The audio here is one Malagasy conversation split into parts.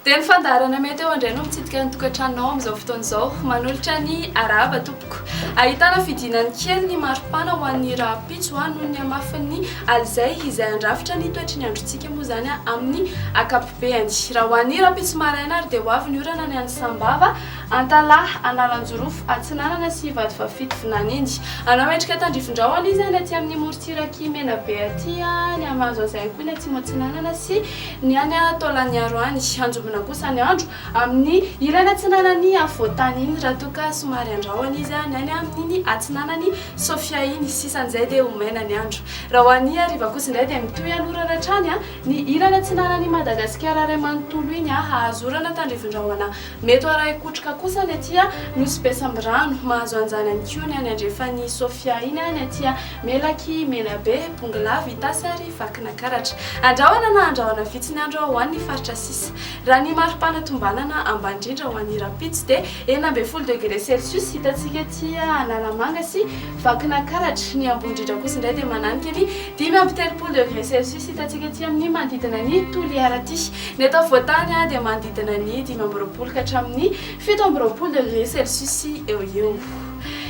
Dia ny fandaharana mety eo indray no mitsidika ny tokantranonao amin'izao fotoana izao. Manolotra ny arahaba tompoko. Ahitana fidinany kely ny maripana ho an'ny rahampitso noho ny hamafin'ny alizay izay handrafitra ny toetry ny androntsika moa izany amin'ny ankapobeany. Raha ho an'ny rahampitso maraina ary dia ho avy ny orana ny any Sambava, Antalaha, Analanjirofo, Atsinanana sy Vatovavy Fitovinany iny. Hanao endrika tandrifin-drahona izy any aty amin'ny morontsirak'i Menabe aty, ny Amazo izay ihany koa ny Atsimo Atsinanana sy Ny any Taolagnaro any, anjombona kosa ny andro amin'ny ilany atsinanan'ny afovoan-tany iny raha toa ka somary andrahona izy ny any amin'iny atsinanan'i Sofia iny. Sisan'izay dia ho maina ny andro. Raha ho an'ny hariva kosa indray dia mitohy hanorana hatrany ny ilany atsinanan'i Madagasikara iray manontolo iny, hahazo orana tandrifin-drahona Mety ho arahin-kotroka kosa ny aty Nosy Be Sambirano. Mahazo an'izany ihany koa ny any andrefan'i Sofia iny, ny aty Melaky, Menabe, Bongolava, Itasy ary Vakinakaratra. Andrahona na andrahona vitsy ny andro ho an'ny faritra sisa. Raha ny maripana tombanana ambany indrindra ho an'ny rahampitso dia 16 degré celsius hitantsika aty Analamanga sy Vakinakaratra. Ny ambony indrindra kosa indray dia mananika ny 35 degré celsius hitantsika aty amin'ny manodidina ny Toliara aty. Ny eto afovoan-tany dia manodidina ny 25 ka hatramin'ny 27 degré celsius eo ho eo.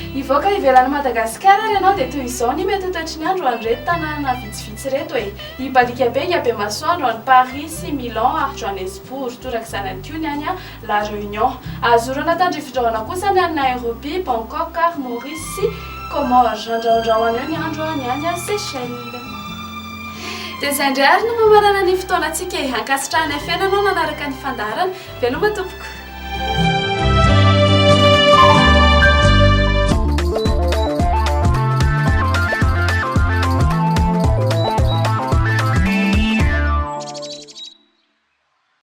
Hivoaka ivelan'i Madagasikara ary ianao dia toy izao ny mety ho toetry ny andro ho an'ireto tanàna vitsivitsy ireto e! I Balikabega, Bemasoandro, any Paris sy Milan ary Johannesburg. Torak'izany ihany koa ny any La Réunion. Azo orana tandrifindrahona kosa ny any Nairobi, Bangkok ary Maurice sy Comores. Andrahondrahona eo ny andro ny any Seychelles. Dia izay indray ary no mamarana ny fotoanantsika e! Ankasitrahana feno ianao nanaraka ny fandaharana. Veloma tompoko!